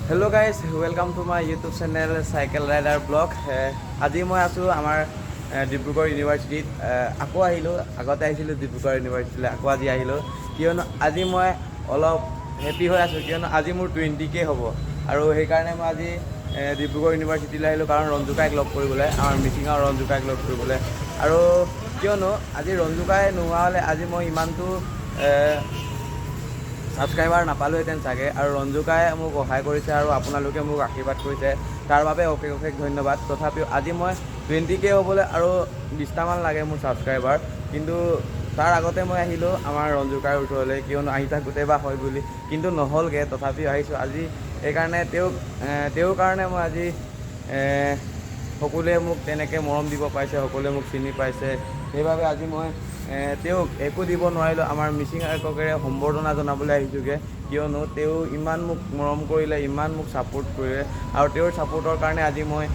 Hello guys, welcome to my YouTube channel Cycle Rider Vlog. আজি মই আছোঁ আমাৰ ডিব্ৰুগড় ইউনিভাৰ্চিটিত। আকৌ আহিলোঁ। আগতে আহিছিলোঁ ডিব্ৰুগড় ইউনিভাৰ্চিটিলৈ, আকৌ আজি আহিলোঁ। কিয়নো আজি মই অলপ হেপী হৈ আছোঁ, কিয়নো আজি মোৰ 20K হ'ব আৰু সেইকাৰণে মই আজি ডিব্ৰুগড় ইউনিভাৰ্চিটিলৈ আহিলোঁ, কাৰণ ৰঞ্জুকাইক লগ কৰিবলৈ, আমাৰ মিচিঙৰ ৰঞ্জুকাইক লগ কৰিবলৈ। আৰু কিয়নো আজি ৰঞ্জুকাই নোহোৱা হ'লে আজি মই ইমানটো ছাবস্ক্ৰাইবাৰ নাপালোহেঁতেন চাগে। আৰু ৰঞ্জুকাই মোক সহায় কৰিছে আৰু আপোনালোকে মোক আশীৰ্বাদ কৰিছে, তাৰ বাবে অশেষ অশেষ ধন্যবাদ। তথাপিও আজি মই 20K হ'বলৈ আৰু 20টামান লাগে মোৰ ছাবস্ক্ৰাইবাৰ। কিন্তু তাৰ আগতে মই আহিলোঁ আমাৰ ৰঞ্জুকাইৰ ওচৰলৈ, কিয়নো আহি থাকোঁতে বা হয় বুলি, কিন্তু নহ'লগৈ। তথাপিও আহিছোঁ আজি সেইকাৰণে তেওঁক তেওঁৰ কাৰণে মই আজি সকলোৱে মোক তেনেকৈ মৰম দিব পাইছে, সকলোৱে মোক চিনি পাইছে। সেইবাবে আজি মই তেওঁক একো দিব নোৱাৰিলোঁ, আমাৰ মিচিং এককেৰে সম্বৰ্ধনা জনাবলৈ আহিছোঁগৈ। কিয়নো তেওঁ ইমান মোক মৰম কৰিলে, ইমান মোক ছাপোৰ্ট কৰিলে আৰু তেওঁৰ ছাপোৰ্টৰ কাৰণে আজি মই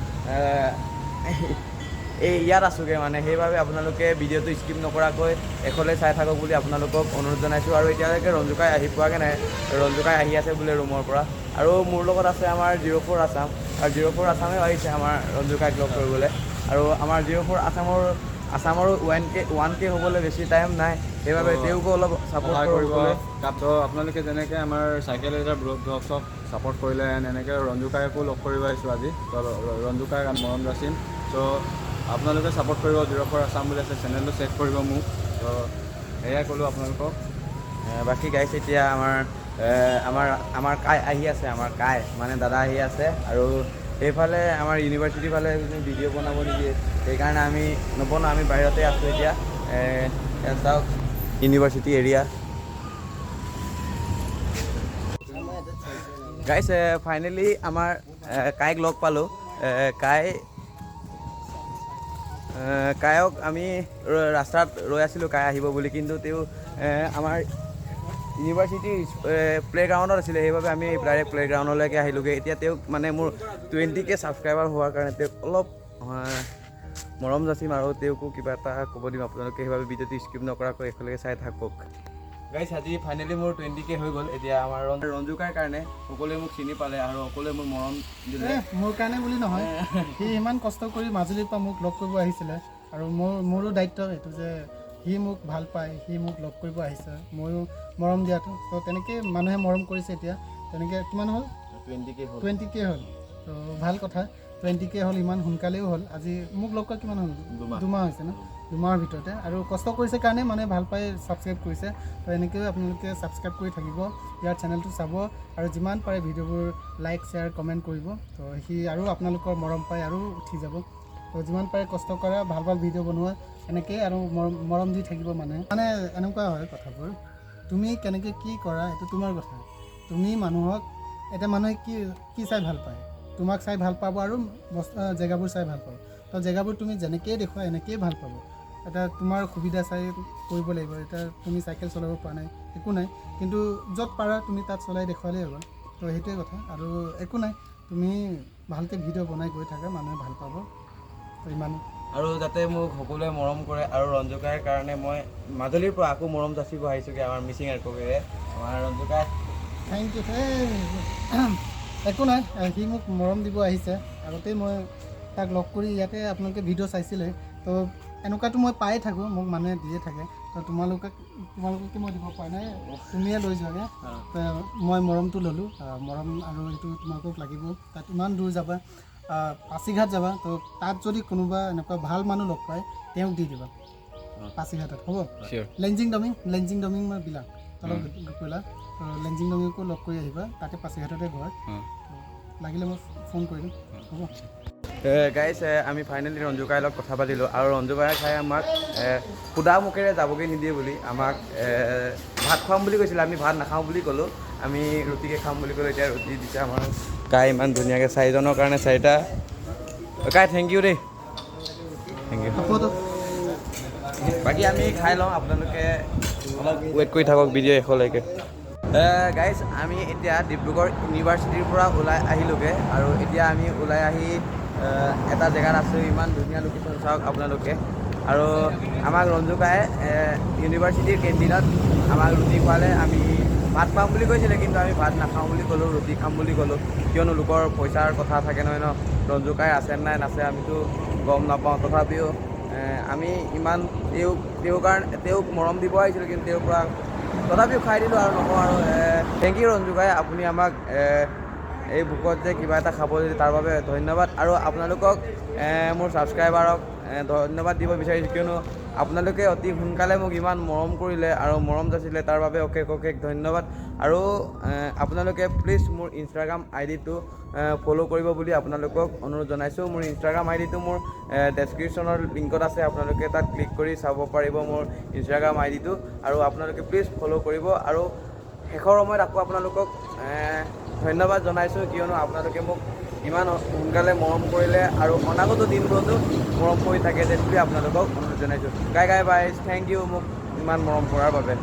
এই ইয়াত আছোঁগৈ। মানে সেইবাবে আপোনালোকে ভিডিঅ'টো স্কিপ নকৰাকৈ শেষলৈ চাই থাকক বুলি আপোনালোকক অনুৰোধ জনাইছোঁ। আৰু এতিয়ালৈকে ৰঞ্জুকাই আহি পোৱাগৈ নাই। ৰঞ্জুকাই আহি আছে বোলে ৰুমৰ পৰা। আৰু মোৰ লগত আছে আমাৰ 04 আছাম আৰু 04 আছামেও আহিছে আমাৰ ৰঞ্জুকাইক লগ কৰিবলৈ। আৰু আমাৰ 04 আছামৰো 1K হ'বলৈ বেছি টাইম নাই। সেইবাবে তেওঁকো অলপ ছাপোৰ্ট সহায় কৰিব। কৰিব। তো আপোনালোকে যেনেকৈ আমাৰ চাইকেল ৰাইডাৰ ব্লগছক ছাপৰ্ট কৰিলে, এনেকৈ ৰঞ্জুকাইকো লগ কৰিব আহিছোঁ আজি। তো ৰঞ্জুকাইক মৰম যাচিম। চ' আপোনালোকে ছাপৰ্ট কৰিব। 04 আছাম বুলি আছে চেনেলটো, ছেভ কৰিব মোক। তো সেয়াই ক'লোঁ আপোনালোকক। বাকী গাইছ, এতিয়া আমাৰ কাই আহি আছে। আমাৰ কাই মানে দাদা আহি আছে। আৰু সেইফালে আমাৰ ইউনিভাৰ্চিটিৰ ফালে ভিডিঅ' বনাব নিদিয়ে, সেইকাৰণে আমি নবনাওঁ। আমি বাহিৰতে আছোঁ এতিয়া। ইয়াত চাওক, ইউনিভাৰ্চিটি এৰিয়া। গাইছ, ফাইনেলি আমাৰ কাইক লগ পালোঁ। কায়ক আমি ৰাস্তাত ৰৈ আছিলোঁ কাই আহিব বুলি, কিন্তু তেওঁ আমাৰ ইউনিভাৰ্চিটিৰ প্লে'গ্ৰাউণ্ডত আছিলে। সেইবাবে আমি ডাইৰেক্ট প্লে'গ্ৰাউণ্ডলৈকে আহিলোঁগৈ। এতিয়া তেওঁক মানে মোৰ 20K subscriber হোৱাৰ কাৰণে তেওঁক অলপ মৰম যাচিম আৰু তেওঁকো কিবা এটা ক'ব দিম আপোনালোকে। সেইবাবে ভিডিঅ'টো স্কিপ নকৰাকৈ একেলগে চাই থাকক। গাইছ, আজি ফাইনেলি মোৰ 20K হৈ গ'ল। এতিয়া আমাৰ ৰঞ্জুকাৰ কাৰণে সকলোৱে মোক চিনি পালে আৰু সকলোৱে মোক মৰম দিলে। মোৰ কাৰণে বুলি নহয়, সি ইমান কষ্ট কৰি মাজুলীৰ পৰা মোক লগ কৰিব আহিছিলে আৰু মোৰো দায়িত্ব এইটো যে সি মোক ভাল পায়, সি মোক লগ কৰিব আহিছে, ময়ো মৰম দিয়াটো। তো তেনেকেই মানুহে মৰম কৰিছে। এতিয়া তেনেকৈ কিমান হ'ল? 20K হ'ল। 20K হ'ল, তো ভাল কথা। 20K হ'ল, ইমান সোনকালেও হ'ল। আজি মোক লগ কৰা কিমান হ'ল? 2 মাহ। 2 মাহ হৈছে ন? 2 মাহৰ ভিতৰতে আৰু কষ্ট কৰিছে কাৰণে মানুহে ভাল পাই ছাবস্ক্ৰাইব কৰিছে। তো এনেকৈও আপোনালোকে ছাবস্ক্ৰাইব কৰি থাকিব, ইয়াৰ চেনেলটো চাব আৰু যিমান পাৰে ভিডিঅ'বোৰ লাইক, শ্বেয়াৰ, কমেণ্ট কৰিব। তো সি আৰু আপোনালোকৰ মৰম পাই আৰু উঠি যাব। তো যিমান পাৰে কষ্ট কৰা, ভাল ভাল ভিডিঅ' বনোৱা, এনেকেই আৰু মৰম দি থাকিব মানুহে। মানে এনেকুৱা হয় কথাবোৰ, তুমি কেনেকৈ কি কৰা এইটো তোমাৰ কথা। তুমি মানুহক এতিয়া মানুহে কি কি চাই ভাল পায়? তোমাক চাই ভাল পাব আৰু বস্তু জেগাবোৰ চাই ভাল পাব। তো জেগাবোৰ তুমি যেনেকেই দেখুওৱা, এনেকেই ভাল পাব। এটা তোমাৰ সুবিধা চাই কৰিব লাগিব। এতিয়া তুমি চাইকেল চলাব পৰা নাই, একো নাই, কিন্তু য'ত পাৰা তুমি তাত চলাই দেখুৱালেই হ'ল। তো সেইটোৱে কথা আৰু একো নাই। তুমি ভালকৈ ভিডিঅ' বনাই গৈ থাকা, মানুহে ভাল পাব। তো ইমানেই। আৰু যাতে মোক সকলোৱে মৰম কৰে আৰু ৰঞ্জুকাইৰ কাৰণে মই মাজুলীৰ পৰা আকৌ মৰম যাচিব আহিছোঁগৈ আমাৰ মিচিং এককেৰে। আমাৰ ৰঞ্জুকাই। Thank U. একো নাই, সি মোক মৰম দিব আহিছে। আগতেই মই তাক লগ কৰি ইয়াতে আপোনালোকে ভিডিঅ' চাইছিলে। তো এনেকুৱাতো মই পায়ে থাকোঁ, মোক মানুহে দিয়ে থাকে। তো তোমালোককে মই দিব পৰা নাই, তুমিয়ে লৈ যোৱাগৈ। তো মই মৰমটো ল'লোঁ। মৰম আৰু এইটো তোমালোকক লাগিব। তাত ইমান দূৰ যাবা, পাছিঘাট যাবা। তো তাত যদি কোনোবা এনেকুৱা ভাল মানুহ লগ পায়, তেওঁক দি দিবা পাছিঘাটত, হ'ব? চিয়'ৰ। লেঞ্জিং ডমিং, লেঞ্জিং ডমিং মই বিলাক তলত গ'লা। তো লেঞ্জিং ডমিংকো লগ কৰি আহিবা, তাতে পাছিঘাটতে ঘৰ। তো লাগিলে মই ফোন কৰি দিম, হ'ব? গাইছ, আমি ফাইনেলি ৰঞ্জুকাইৰ লগত কথা পাতিলোঁ আৰু ৰঞ্জুকাই খাই আমাক সুদা মুখেৰে যাবগৈ নিদিয়ে বুলি আমাক ভাত খুৱাম বুলি কৈছিলে। আমি ভাত নাখাওঁ বুলি ক'লোঁ, আমি ৰুটিকে খাম বুলি ক'লোঁ। এতিয়া ৰুটি দিছে আমাৰ কাই ইমান ধুনীয়াকৈ, চাৰিজনৰ কাৰণে চাৰিটা। কাই, thank U দেই, thank U. হ'ব তো। বাকী আমি খাই লওঁ, আপোনালোকে অলপ ৱেইট কৰি থাকক ভিডিঅ' শেষলৈকে। গাইজ, আমি এতিয়া ডিব্ৰুগড় ইউনিভাৰ্চিটিৰ পৰা ওলাই আহিলোগৈ আৰু এতিয়া আমি ওলাই আহি এটা জেগাত আছোঁ। ইমান ধুনীয়া লোকেশ্যন, চাওক আপোনালোকে। আৰু আমাক ৰঞ্জুকাই ইউনিভাৰ্চিটিৰ কেণ্টিনত আমাক ৰুটি খোৱালে। আমি ভাত পাম বুলি কৈছিলে, কিন্তু আমি ভাত নাখাওঁ বুলি ক'লোঁ, ৰুটি খাম বুলি ক'লোঁ। কিয়নো লোকৰ পইচাৰ কথা থাকে নহয় ন। ৰঞ্জুকাই আছে নাই নাছে আমিতো গম নাপাওঁ। তথাপিও আমি ইমান তেওঁক, তেওঁৰ কাৰণে তেওঁক মৰম দিব আহিছিলোঁ, কিন্তু তেওঁৰ পৰা তথাপিও খাই দিলোঁ আৰু নকওঁ আৰু। Thank U ৰঞ্জুকাই, আপুনি আমাক এই ভোকত যে কিবা এটা খাব দিলে তাৰ বাবে ধন্যবাদ। আৰু আপোনালোকক, মোৰ ছাবস্ক্ৰাইবাৰক ধন্যবাদ দিব বিচাৰিছোঁ, কিয়নো আপোনালোকে অতি সোনকালে মোক ইমান মৰম কৰিলে আৰু মৰম যাচিলে, তাৰ বাবে অশেষ অশেষ ধন্যবাদ। আৰু আপোনালোকে প্লিজ মোৰ ইনষ্টাগ্ৰাম আই ডিটো ফ'ল' কৰিব বুলি আপোনালোকক অনুৰোধ জনাইছোঁ। মোৰ ইনষ্টাগ্ৰাম আই ডিটো মোৰ ডেছক্ৰিপশ্যনৰ লিংকত আছে, আপোনালোকে তাত ক্লিক কৰি চাব পাৰিব মোৰ ইনষ্টাগ্ৰাম আই ডিটো আৰু আপোনালোকে প্লিজ ফ'ল' কৰিব। আৰু শেষৰ সময়ত আকৌ আপোনালোকক ধন্যবাদ জনাইছোঁ, কিয়নো আপোনালোকে মোক ইমান সোনকালে মৰম কৰিলে আৰু অনাগত দিনবোৰতো মৰম কৰি থাকে যেন বুলি আপোনালোকক অনুৰোধ জনাইছোঁ। গাই গাই বাই, thank U মোক ইমান মৰম কৰাৰ বাবে।